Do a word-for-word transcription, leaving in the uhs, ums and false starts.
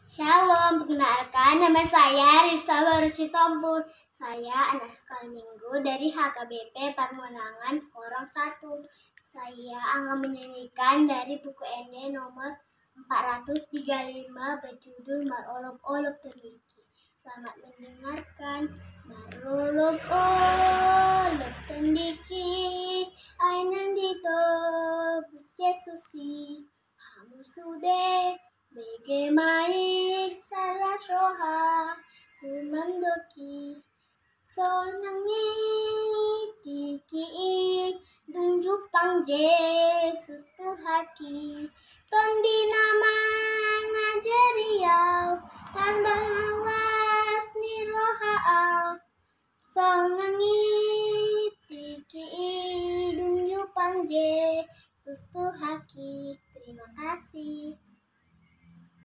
Shalom, perkenalkan, nama saya Rista Baru Sitompul. Saya anak sekolah minggu dari H K B P Pamonangan Horong satu. Saya akan menyanyikan dari buku ende nomor empat ratus tiga puluh lima, berjudul Marolop-olop Tondiki. Selamat mendengarkan. Marolop-olop tondiki, ai naeng ditobus Jesus i. Hamu sude bege ma i, saras roha ku mandok i. Sonang ni tiki i, dung jumpang Jesus Tuhanki. Tondi na mangajari au, tarbang